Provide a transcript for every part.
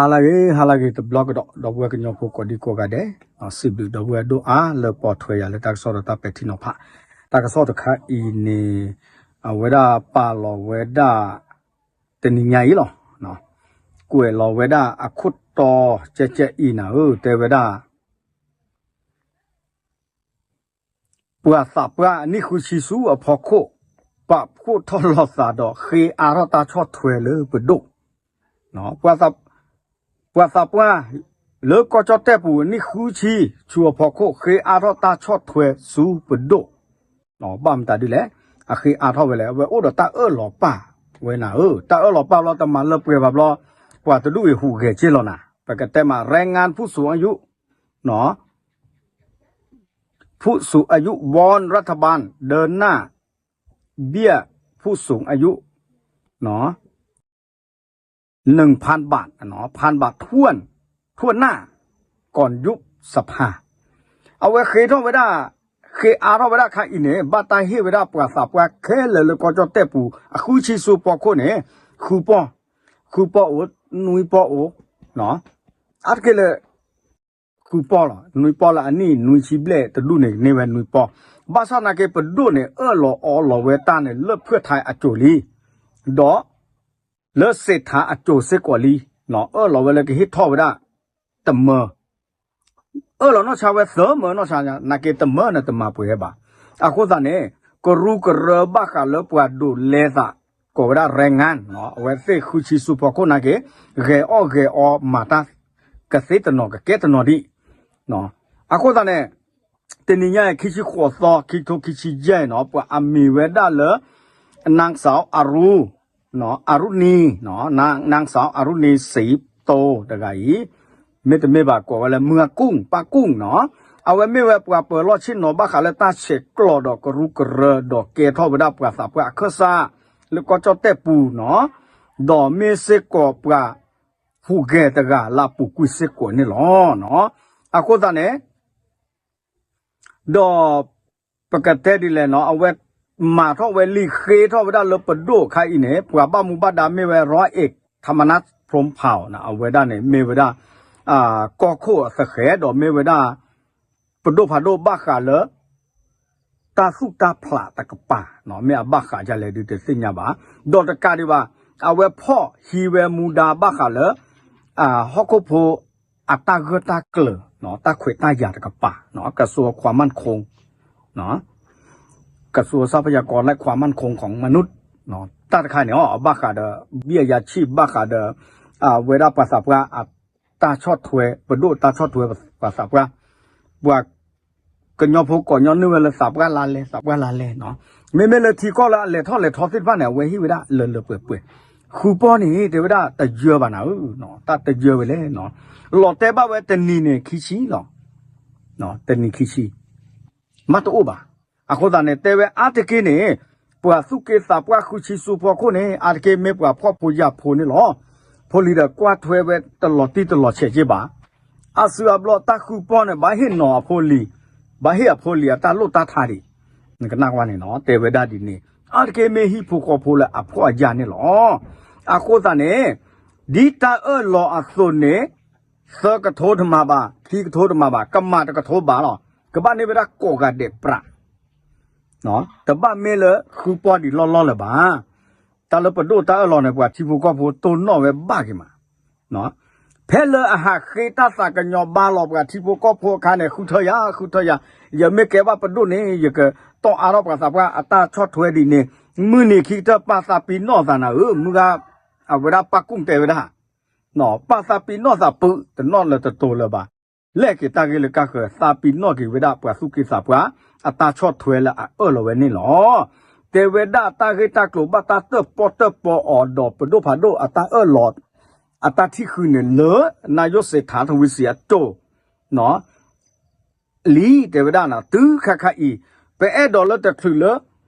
ဟါလၢအဂ့ၤ ဟါလၢအဂ့ၤတဘျီကဒီး ဒီပုၢ်ဝဲၢ်ကညီဖိကိးဒံကိးဂၤဒဲး, စံးဘျုးဒီပုၢ်ဝဲၢ်ဒိၣ်အါလၢပိာ်ထွဲယၤလၢတၢ်ကစီၣ်ဒီးတၢ်ပဲာ်ထံနီၤဖး, တၢ်ကစီၣ်တခါအံၤန့ၣ် အဝဲဒၣ်ပာ်လီၤဝဲဒၣ် တနံၤညါအံၤလီၤ. ကွဲးလီၤဝဲဒၣ်အခိၣ်တီကဲကဲအံၤနၤဧၢ တဲဝဲဒၣ် ပှၤသးပှၢ်အနံၣ်ဃုဆံဆူအဖီခိၣ် ပာ်ဖှိၣ်ထီၣ်လီၤသးဒီးဃ့အါထီၣ်တၢ်ဆီၣ်ထွဲလၢပဒိၣ်, ပှၤသးပှၢ်လၢကီၢ်ကၠီၣ်တဲၣ်ပူၤအနံၣ်ဃုဆံဆူအဖီခိၣ် ဃ့အါထီၣ်တၢ်ဆီၣ်ထွဲဆူပဒိၣ်, ဘၣ်မတၤဒ်လဲၣ်, အဃ့အါထီၣ်ဝဲလဲၣ်, အဝဲအိၣ်ဒီးတၢ်အၢၣ်လီၤပာ်ဝဲနၤဧၢ, တၢ်အၢၣ်လီၤပာ်ဘျီတမၤလၢပှဲၤဘၣ်ဘျီ, ပှၤတဒူၣ်အံၤဟူးဂဲၤက့လီၤနၤ, ပကတဲမး แรงงานผู้สูงอายุ ผู้สูงอายุวอนรัฐบาลเดินหน้าเบี้ยผู้สูงอายุ หนึ่งพันบาท พันบาทถ้วน ถ้วนหน้า ก่อนยุบสภา အဝဲဃ့ထီၣ်ဝဲဒၣ် ဃ့အါထီၣ်ဝဲဒၣ်ခါအံၤန့ၣ် ဘၣ်တၢ်ဟ့ၣ်ဝဲဒၣ်ပှၤသးပှၢ်ခဲလၢာ်လၢ ကီၢ်ကၠီၣ်တဲၣ်ပူၤ အဃုဆံဆူဖီခိၣ်န့ၣ် ဃုပီၢ်, ဃုပီၢ်အိၣ် နွံပီၢ်အိၣ်, အါတက့ၢ်လၢ ဃုပီၢ်လီၤ, နွံပီၢ်လၢအနံၣ် နွံဆံဘျဲၣ်တဒူၣ်န့ၣ် န့ၢ်ဝဲနွံပီၢ်, ဘၣ်ဆၣ်သနာ်က့ ပဒိၣ်န့ၣ် အၢၣ်လီၤအီလီၤဝဲတၢ်န့ၣ် လၢဖၢၣ်ထဲးအစိၤလံ, ဒီး လၢစ့းထးအစိၤစ့ၢ်ကီးလံ, အၢၣ်လီၤဝဲလၢကဟ့ၣ်ထီၣ်ဝဲဒၣ် တမၢ အၢၣ်လီၤနီၢ်ဆါဝဲသၢမၢနီၢ်ဆါ နာ်က့တမၢန့ၣ်တမၤပှဲၤဘၣ်, အဃိသတးန့ၣ် ကရူၢ်ကရၢဘၣ်ဃးလၢပှၤဒိးလဲသး ကိးဝဲဒၣ် แรงงาน အဝဲသ့ၣ်ဃုဆံဆူဖီခိၣ်နာ်က့ ဂဲၤအီၣ်ဂဲၤအီမၤတၢ် ကသ့တနီၤကကဲတနီၤဒံး, အဃိသတးန့ၣ် တနံၤညါအံၤ ခံဆံဃိးသီ ခံကထိခံဆံယဲၢ်နီၤ ပှၤအမံၤဝဲဒၣ်လၢ นางสาวอรุณ อรุณี นางสาวอรุณี ศรีโต တဂၤအံၤ မ့တမ့ၢ်ဘၣ်ကိးဝဲလၢ မုၢ်အကူၣ် ပၢ်ကူၣ်နီၤ အဝဲမ့ၢ်ဝဲပှၤပၢၤလီၢ်ဆ့ၣ်နီၤဘၣ်ဃးလၢတၢ်ဆဲးကျိးဒီးကရူၢ်ကရၢ ဒီးကဲထီၣ်ဝဲဒၣ်ပှၤသးပှၢ်အခၢၣ်စး လၢကီၢ်ကၠီၣ်တဲၣ်ပူၤနီၤ ဒီးမ့ၢ်စ့ၢ်ကီးပှၤဟူးဂဲၤတဂၤလၢအပူၤကွံာ်စ့ၢ်ကီးန့ၣ်လီၤ. အဃိသတးန့ၣ် ဒီး ပကတဲဒ်လဲၣ်နီၤ အဝဲမၤထီၣ်ဝဲလံ ဃ့ထီၣ်ဝဲဒၣ်လၢပဒိၣ်အခါအံၤန့ၣ် ပှၤဘၣ်မူဘၣ်ဒါမ့ၢ်ဝဲ ร้อยเอกธรรมนัส พรหมเผ่า နီၤ အဝဲဒၣ်န့ၣ် မ့ၢ်ဝဲဒၣ် ကီၢ်ခိၣ်အသဃဲၤ ဒီးမ့ၢ်ဝဲဒၣ် ပဒိၣ်ဖးဒိၣ်ဘၣ်ဃးလၢ တၢ်သူၣ်တၢ်ဖျးတကပၤနီၤ မ့ၢ်အဘၣ်ဃးဒ်လဲၣ်ဒုးတသ့ၣ်ညါဘၣ်. ဒီးတကးဒံးဘၣ် အဝဲဖီၣ်ဟံးဝဲမူဒါဘၣ်ဃးလၢ ဟီၣ်ခိၣ်ဖိ အတၢ်ဂၢၢ်တၢ်ကျၢၤ တၢ်ခွဲးတၢ်ယာ်တကပၤ กระทรวงความมั่นคง กระทรวงทรัพยากรและความมั่นคงของมนุษย์ တၢ်တခါန့ၣ် အဘၣ်ဃးဒီး เบี้ยยังชีพ ဘၣ်ဃးဒီး ဝဲဒၣ်ပှၤသးပှၢ်အတၢ်ဆီၣ်ထွဲ ပဒိၣ်တၢ်ဆီၣ်ထွဲပှၤသးပှၢ် ပှၤ ကညီဖိကိးညီနုၢ်ဝဲလၢသးပှၢ်လါလဲ သးပှၢ်လါလဲနီၤ မ့မ့ၢ်လၢထံကီၢ်လၢအလဲၤထီၣ်လဲၤထီသ့ၣ်တဖၣ်န့ၣ် အဝဲဟ့ၣ်ဝဲဒၣ်လၢလၢပှဲၤပှဲၤ ဃုပီၢ်န့ၣ် တဲဝဲဒၣ်တယၢဘၣ်နၤဧၢ တၢ်တယၢဝဲလဲၣ်နီၤ လီၤတဲာ်ဘၣ်ဝဲတနံၤန့ၣ်ခံဆံလီၤ တနံၤခံဆံ မ့ၢ်တအိၣ်ဘၣ်. အဃိသတးန့ၣ် တဲဝဲအါတက့ၢ်န့ၣ် ပှၤသူၣ်က့သးပှၢ်ဃုဆံဆူဖီခိၣ်န့ၣ် အါတက့ၢ်မ့ၢ်ပှၤဖှီၣ်ဖိယာ်ဖိန့ၣ်လီၤ. ဖိလံၤဒီးကွၢ်ထွဲဝဲတလီၤတံၢ်တလီၤဆဲးက့ဘၣ်. အါစုအါဘျီတၢ်ဃုပီၢ်န့ၣ် ဘၣ်ဟ့ၣ်နီၤအဖိလံၤ, ဘၣ်ဟ့ၣ်အဖိလံၤအတၢ်လိၣ်တၢ်ထးဒံး နကနၣ်ကွၢ်န့ၣ်နီၤ တဲဝဲဒၣ်ဒ်န့ၣ် အါတက့ၢ်မ့ၢ်ဟံၣ်ဖိဃီဖိလၢအဖှီၣ်အယာ်န့ၣ်လီၤ. အဃိသတးန့ၣ် ဒ်တၢ်အၢၣ်လီၤအသိးန့ၣ် သၢကထိတမၤဘၣ်, ခံကထိတမၤဘၣ်, ကမၤတကထိဘၣ်လီၤ. ကဘၣ်န့ၢ်ဝဲဒၣ်ကိးဂၤဒဲးပြး တဘၣ်မ့ၢ်လၢဃုပီၢ်ဒံးလီၢ်လီၢ်လၢၤဘၣ်. တၢ်လၢပဒိၣ်တၢ်အၢၣ်လီၤန့ၣ် ပှၤထံဖိကီၢ်ဖိတိၢ်နီၣ်ဝဲဘၣ်က့ၤမး ဖဲလၢအဟးဃ့တၢ်သးကညီၤဘါလီၤပှၤထံဖိကီၢ်ဖိအခါန့ၣ် ဃုထၢယၤ ဃုထၢယၤ, ယမ့ၢ်ကဲဘၣ်ပဒိၣ်န့ၣ် ယကတီၢ်အါထီၣ်ပှၤသးပှၢ်အတၢ်ဆီၣ်ထွဲဒ်န့ၣ်, မုၢ်နံၤခံကတၢၢ်ပာ်သးပ့ၤနီၣ်သးနၤဧၢ, မုၢ်ဂၤ အဝဲဒၣ်ပၢ်ကူၣ်တဲဝဲဒၣ် ပာ်သးပ့ၤနီၣ်သးပုၢ် တနီၣ်လၢတတိၤလၢၤဘၣ်. လဲၣ်က့ၤတၢ်ဂ့ၢ်လၢကါဃၢၤ သးပ့ၤနီၣ်က့ၤဝဲဒၣ်ပှၤသူၣ်က့သးပှၢ် အတၢ်ဆီၣ်ထွဲလၢအအၢၣ်လီၤဝဲန့ၣ်လီၤ. တဲဝဲဒၣ်တၢ်ဂ့ၢ်တၢ်ကျိၤဘၣ်တၢ်တၢၣ်ပီၣ်တၢၣ်ပီအီၤဒီးပဒိၣ်ဖးဒိၣ်အတၢ်အၢၣ်လီၤ အတၢ်ထံၣ်ဃုာ်န့ၣ်လၢ နၢ်ယိၣ်စ့းထးထဝံစံးအတိၢ် လံ တဲဝဲဒၣ်နၤ တုၤခါခါအံၤ ပအဲၣ်ဒိးလၢတချုးလၢ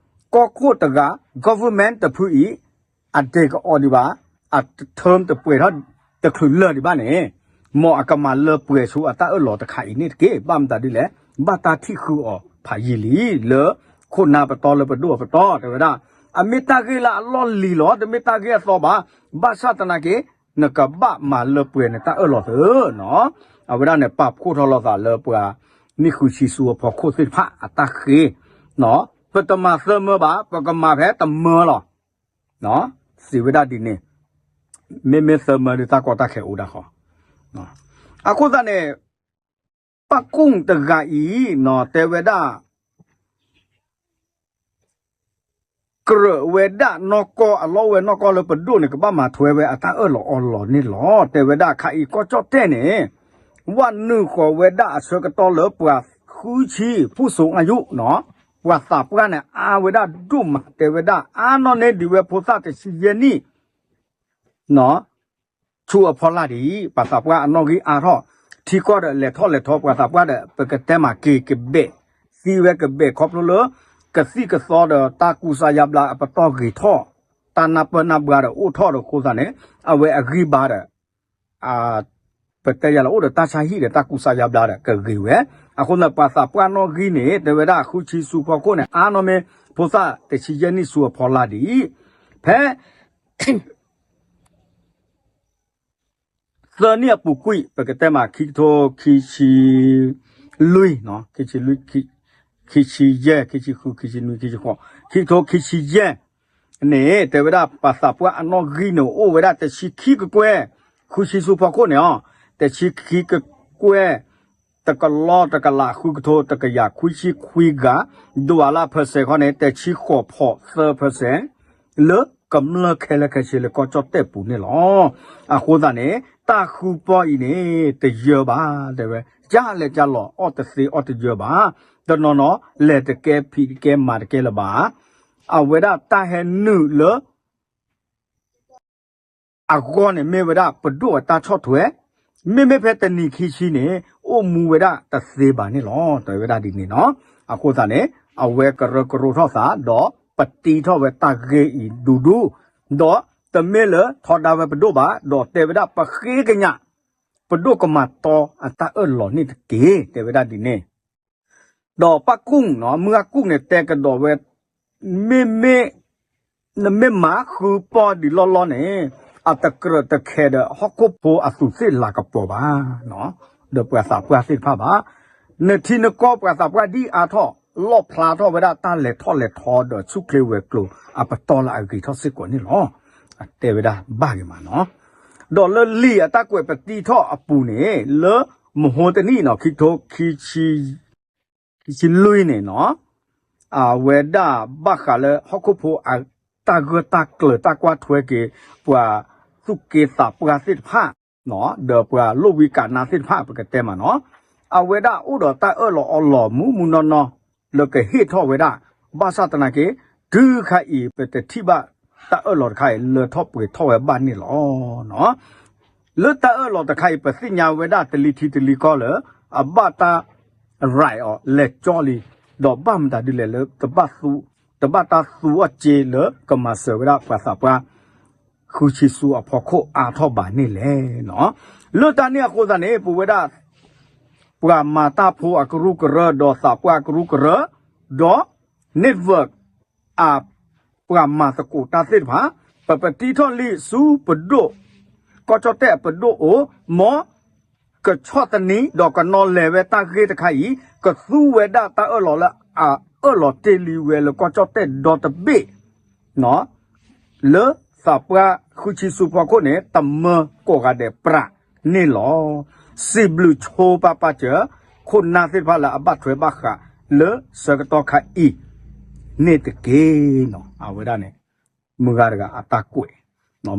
ကီၢ်ခိၣ်တဂၤ government တဖုအံၤ အဒဲးကအီၤဒံးဘၣ် အ term တပှဲၤထီၣ်တချုးလၢာ်ဒံးဘၣ်န့ၣ် မ်အကမၤလၢပှဲၤဆူအတၢ်အၢၣ်လီၤတခါအံၤန့ၣ်တက့ၢ်. ဘၣ်မတၤဒ်လဲၣ် ဘၣ်တၢ်ထံၣ်ဃုာ်အီၤဖးယံာ်လံ လၢခိၣ်နၢ်ပတီၢ်လၢပဒိၣ်အပတီၢ် တဲဝဲဒၣ် အမ့ၢ်တၢ်ဂ့ၢ်လၢအလီၢ်လံၤလီၤ တမ့ၢ်တၢ်ဂ့ၢ်အသီဘၣ်. ဘၣ်ဆၣ်သနာ်က့ နကဘၣ်မၤလၢပှဲၤနတၢ်အၢၣ်လီၤသ့နီၤ. အဝဲဒၣ်န့ၣ် ပာ်ဖှိၣ်ထီၣ်လိာ်သးလၢပှၤမ့ၢ်ဃုဆံဆူအဖီခိၣ်သ့ၣ်တဖၣ်အတၢ်ဃ့, ပတမၤသၢမၢဘၣ်, ပကမၤဖဲတမၢလီၤ. စံးဝဲဒၣ်ဒ်န့ၣ်, မ့မ့ၢ်သၢမၢဒ်တၢ်ကီတၢ်ခဲအိၣ်ဒၣ်ဃီ. အဃိသတးန့ၣ် ပၣ်ကူၣ်တဂၤအံၤ တဲဝဲဒၣ် ကြၢးဝဲဒၣ်နီၢ်ကီၢ် အလီၢ်ဝဲနီၢ်ကီၢ်လၢပဒိၣ်န့ၣ် ကဘၣ်မၤထွဲဝဲအတၢ်အၢၣ်လီၤအီလီၤန့ၣ်လီၤ. တဲဝဲဒၣ်ခါအံၤကီၢ်ကၠီၣ်တဲၣ်န့ၣ် ဝဲနုာ်ဃီၤဝဲဒၣ်အဆၢကတီၢ်လၢပှၤဃုဆံ ဖူၣ်စိၤအါယူၣ်နီၤ, ပှၤသးပှၢ်န့ၣ် အါဝဲဒၣ်ဒိၣ်မး တဲဝဲဒၣ်အါနီၢ်န့ၢ်ဒံးဝဲဖိသၣ်တဆံယဲၢ်နံၣ် ဆူအဖီလာ်ဒံး ပှၤသးပှၢ်အနီၣ်ဂံၢ်အါထီၣ်, ထံကီၢ်ဒီးလဲၤထီၣ်လဲၤထီ ပှၤသးပှၢ်ဒီး ပကတဲမးက့ၤကဘဲး, သံဝဲကဘဲးခီဖျိလၢ ကသံၣ်ကသီဒီးတၢ်ကူစါယါဘျါအပတီၢ်ဂ့ၤထီၣ်, တၢ်နၢ်ပၢၢ်နၢ်ဘှါဒီးအိၣ်ထီၣ်ဒီးအဃိသတးန့ၣ် အဝဲအဂံၢ်ဘါဒီး ပတဲယၤလၢအိၣ်ဒီးတၢ်ဆါဟံၣ်ဒီးတၢ်ကူစါယါဘျါဒီးကဂ့ၤဝဲ, အဃိန့ၣ် ပှၤသးပှၢ်နီၣ်ဂံၢ်န့ၣ် တဲဝဲဒၣ်ဃုဆံဆူဖီခိၣ်န့ၣ် အါနီၢ်မ့ၢ် ဖိသၣ်တဆံယဲၢ်နံၣ်ဆူအဖီလာ်ဒံး, ဖဲ သၢနံၣ်အပူၤကွံာ် ပကတဲမး ခံကထိခံဆံလွံၢ်, ခံဆံလွံၢ်, ခံဆံယဲၢ်, ခံဆံဃု, ခံဆံနွံ, ခံဆံဃိး, ခံကထိခံဆံယဲၢ်န့ၣ် တဲဝဲဒၣ်ပှၤသးပှၢ်အနီၣ်ဂံၢ်န့ၣ် အိၣ်ဝဲဒၣ်တဆံခံကကွဲၢ်, ဃုဆံဆူဖီခိၣ်န့ၣ်အီၤ, တဆံခံကကွဲၢ် တကလီၢ်တကလးဃုကထိတကယၤခွံဆံခွံဂၤ, ဒိးလၢ percent ခီန့ၣ် တဆံဃိးဖီသၢ percent လၢကမျၢၢ်ခဲလၢာ်ခဲဆ့လၢကီၢ်ကၠီၣ်တဲၣ်ပူၤန့ၣ်လီၤ. အဃိသတးန့ၣ် တၢ်ဃုပီၢ်အံၤန့ၣ် တယၢဘၣ် တဲဝဲ, ကလဲၤကလီၤ အီၣ်တသ့အီၣ်တယၢဘၣ်, တနီၤနီၤ လဲၤတကဲဖံးတကဲမၤတကဲလၢၤဘၣ်. အဝဲဒၣ်တၢ်ဟဲနုာ်လၢ အဂီၢ်န့ၣ်မ့ၢ်ဝဲဒၣ်ပဒိၣ်အတၢ်ဆီၣ်ထွဲ, မ့မ့ၢ်ဖဲတနံၤခံဆံန့ၣ် အိၣ်မူဝဲဒၣ်တသ့ဘၣ်န့ၣ်လီၤ. တဲဝဲဒၣ်ဒ်န့ၣ်နီၤ. အဃိသတးန့ၣ် အဝဲကရၢကရိထီၣ်သး ဒီးပတံထီၣ်ဝဲတၢ်ဂ့ၢ်အံၤဒူဒူ, ဒီးတမ့ၢ်လၢထီဒါဝဲပဒိၣ်ဘၣ်, ဒီးတဲဝဲဒၣ်ပဃ့ကညး ပဒိၣ်ကမၤတီအတၢ်အၢၣ်လီၤန့ၣ်တက့ၢ်. တဲဝဲဒၣ်ဒ်န့ၣ် ဒီးပၣ်ကူၣ်နီၤ, မုၢ်ဂၢ်ကူၣ်န့ၣ် တဲကဒီးဝဲ, မ့မ့ၢ် နမ့ၢ်မၤဃုပီၢ်ဒံးလီၢ်လီၢ်န့ၣ် အတကြၢးတခဲဒီးဟီၣ်ခိၣ်ဖိအသူးသ့ၣ်လၤကပီၤဘၣ်, ဒီးပှၤသးပှၢ်သ့ၣ်တဖၣ်ဘၣ်. နထံနကီၢ်ပှၤသးပှၢ်ဒ်အါထီၣ် လီၣ်ဖျါထီၣ်ဝဲဒၣ်တၢ်လဲၤထီၣ်လဲၤထီဒီးဆူၣ်ချ့ဝဲၤကျိၤအပတီၢ်လၢအဂ့ၤထီၣ်စ့ၢ်ကီးန့ၣ်လီၤ. တဲဝဲဒၣ်ဘၣ်ဂ့ၤမးနီၤ. ဒီးလၢလံာ်အတၢ်ကွဲးပတံထီၣ်အပူၤန့ၣ် လၢမဟိတနံၣ်နီၤ ခံကထိခံဆံ ခံဆံလွံၢ်န့ၣ်နီၤ, အဝဲဒၣ်ဘၣ်ဃးလၢဟီၣ်ခိၣ်ဖိအတၢ်ဂၢၢ်တၢ်ကျၢၤတၢ်ကွၢ်ထွဲက့ၤ ပှၤသူၣ်က့သးပှၢ်သ့ၣ်တဖၣ် ဒီးပှၤလိၣ်ဝံကးနါသ့ၣ်တဖၣ် ပကတဲမးနီၤ, အဝဲဒၣ်အိၣ်ဒီးတၢ်အၢၣ်လီၤအီလီၤမုၢ်မုၢ်နီၢ်နီၢ် လၢကဟ့ၣ်ထီၣ်ဝဲဒၣ်, ဘၣ်ဆၣ်သနာ်က့ တုၤခါအံၤ ပတထံၣ်ဘၣ်တၢ်အၢၣ်လီၤတခါအံၤ လၢထီၣ်ပှဲၤထီၣ်ဝဲဘၣ်န့ၣ်လီၤ. လၢတၢ်အၢၣ်လီၤတခါအံၤ ပသ့ၣ်ညါဝဲဒၣ်တလံၤထံတလံၤကီၢ်လၢ အဘၣ်တၢ် right အီၤ လဲၤကၠီလံ, ဒီးဘၣ်မတၤဒ်လဲၣ်လၢ တဘၣ်တၢ်သူအီၣ်စ့လၢကမၤစၢၤဝဲဒၣ်ပှၤသးပှၢ် ဃုဆံဆူအဖီခိၣ်အါထီၣ်ဘၣ်န့ၣ်လဲၣ်. လၢတၢ်န့ၣ်အဃိသတးန့ၣ် ပဝဲဒၣ် ပှၤမၤတၢ်ဖိအကရူၢ်ကရၢ ဒီးသးပှၢ်အကရူၢ်ကရၢ ဒီး network အ ပှၤမၤသကိးတၢ်သ့ၣ်တဖၣ် ပပတံထီၣ်လံာ်ဆူပဒိၣ်, ကီၢ်ကၠီၣ်တဲၣ်အပဒိၣ်အိၣ်, မ် ကဆီၣ်သနံး ဒီးကနီၤလဲၤဝဲတၢ်ဂ့ၢ်တခါအံၤ ကသူဝဲဒၣ်တၢ်အၢၣ်လီၤလၢအအၢၣ်လီၤတ့ၢ်လံဝဲလၢကီၢ်ကၠီၣ်တဲၣ်ဒီတဘ့ၣ် လၢသးပှၢ်ဃုဆံဆူဖီခိၣ်န့ၣ် တမၢကိးဂၤဒဲးပြးန့ၣ်လီၤ. စံးဘျုးဆိပာ်ပာ်စၢၤ ခိၣ်နၢ်သ့ၣ်တဖၣ်လၢအဘၣ်ထွဲဘၣ်ဃးလၢဆၢကတီၢ်ခါအံၤ န့ၣ်တက့ၢ်နီၤ. အဝဲဒၣ်န့ၣ် မုၢ်ဂၤတဂၤအတၢ်ကွဲး,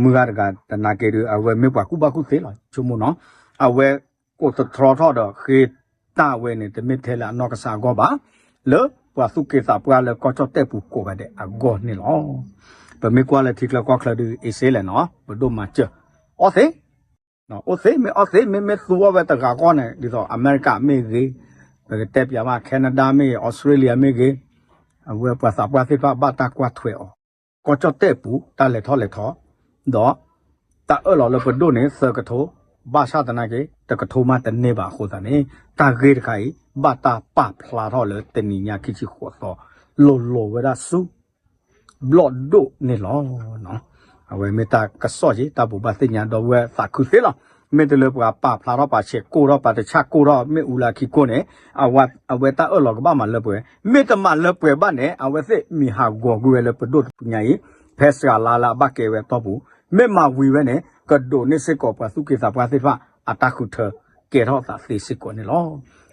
မုၢ်ဂၤတဂၤတနာ်က့ဒုး အဝဲမ့ၢ်ပှၤကူၣ်ဘၣ်ကူၣ်သ့လီၤ ဆိကမိၣ်နီၤ. အဝဲကိးသတြီထီၣ်ဒီးဃ့တၢ်ဝဲန့ၣ် တမ့ၢ်ထဲလၢအနီၢ်ကစၢ်အဂီၢ်ဘၣ်, လၢပှၤသူၣ်က့သးပှၢ်လၢကီၢ်ကၠီၣ်တဲၣ်ပူၤကိးဂၤဒဲးအဂီၢ်န့ၣ်လီၤ. ပမ့ၢ်ကွၢ်လၢထံချၢကီၢ်ချၢဒုး အ့စ့လဲၣ်နီၤ ပဒိၣ်မၤစၢၤ အီၣ်သ့ အိၣ်သ့ မ့ၢ်အီၣ်သ့ မ့မ့ၢ်သူအီၣ်ဝဲတဂၤဃီန့ၣ် ဒ်သိးအမဲရကၤမ့ၢ်ဂ့ၤ, ပကတဲပၠးမး Canada မ့ၢ်ဂ့ၤ Australia မ့ၢ်ဂ့ၤ, အဝဲပှၤသးပှၢ်သ့ၣ်တဖၣ်ဘၣ်တၢ်ကွၢ်ထွဲအီၤ, ကီၢ်ကၠီၣ်တဲၣ်ပူၤ တၢ်လဲၤထီၣ်လဲၤထီ, ဒီး တၢ်အၢၣ်လီၤလၢပဒိၣ်န့ၣ် သၢကထိ, ဘၣ်ဆၣ်သနာ်က့ တကထိမးတန့ၢ်ဘၣ်အဃိသတးန့ၣ် တၢ်ဂ့ၢ်တခါအံၤ ဘၣ်တၢ်ပာ်ဖျါထီၣ်လၢတနံၤညါခံဆံဃိးသီ လိၤလိၤဝဲဒၣ်ဆူ ဘျီၣ်ဒိၣ်န့ၣ်လီၤ. အဝဲမ့ၢ်တၢ်ကစီၣ်က့ တၢ်ဘိးဘၣ်သ့ၣ်ညါ ဒီပုၢ်ဝဲၢ်သးခုသ့လီၤ. မ့ၢ်တလၢပှၤပာ်ဖျါထီၣ်ပှၤဆဲးကိၢ်ထီၣ် ပှၤတဆၣ်ကိၢ်ထီၣ် မ့ၣ်အူလၢခံကိၢ်န့ၣ် အဝဲတၢ်အၢၣ်လီၤကဘၣ်မၤလၢပှဲၤ, မ့ၢ်တမၤလၢပှဲၤဘၣ်န့ၣ် အဝဲသ့ၣ်မံၤဟးဂီၤကွံာ်ဝဲလၢပဒိၣ်တပူၤညါအံၤ ဖဲစှၤလါလၢအဘၣ်ကဲဝဲအတီၢ်ပူၤ, မ့ၢ်မၤဝံၤဝဲန့ၣ် ကဒိးန့ၢ်စ့ၢ်ကီးပှၤသူၣ်က့သးပှၢ်သ့ၣ်တဖၣ် အတၢ်ဃုထၢကဲထီၣ်သးသ့စ့ၢ်ကီးန့ၣ်လီၤ.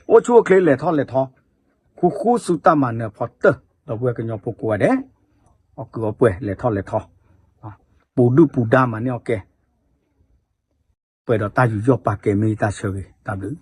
အိၣ်ဆူၣ်အိၣ်ချ့လဲၤထီၣ်လဲၤထီ ဃူဃူဆူတၢ်မၤနၢၤဖီတၢၢ် ဒီပုၢ်ဝဲၢ်ကညီဖိကိးဂၤဒဲး, အီၣ်ကုၢ်အီပှဲၤလဲၤထီၣ်လဲၤထီ, ပူၤဒုၣ်ပူၤဒါမၤန့ၢ်အီၣ်ကဲ, ပှဲၤဒီးတၢ်ယူးယီၣ်ပာ်ကဲမ့ၢ်တၢ်ဆၢဂ့ၤ တၢ်ဘျုး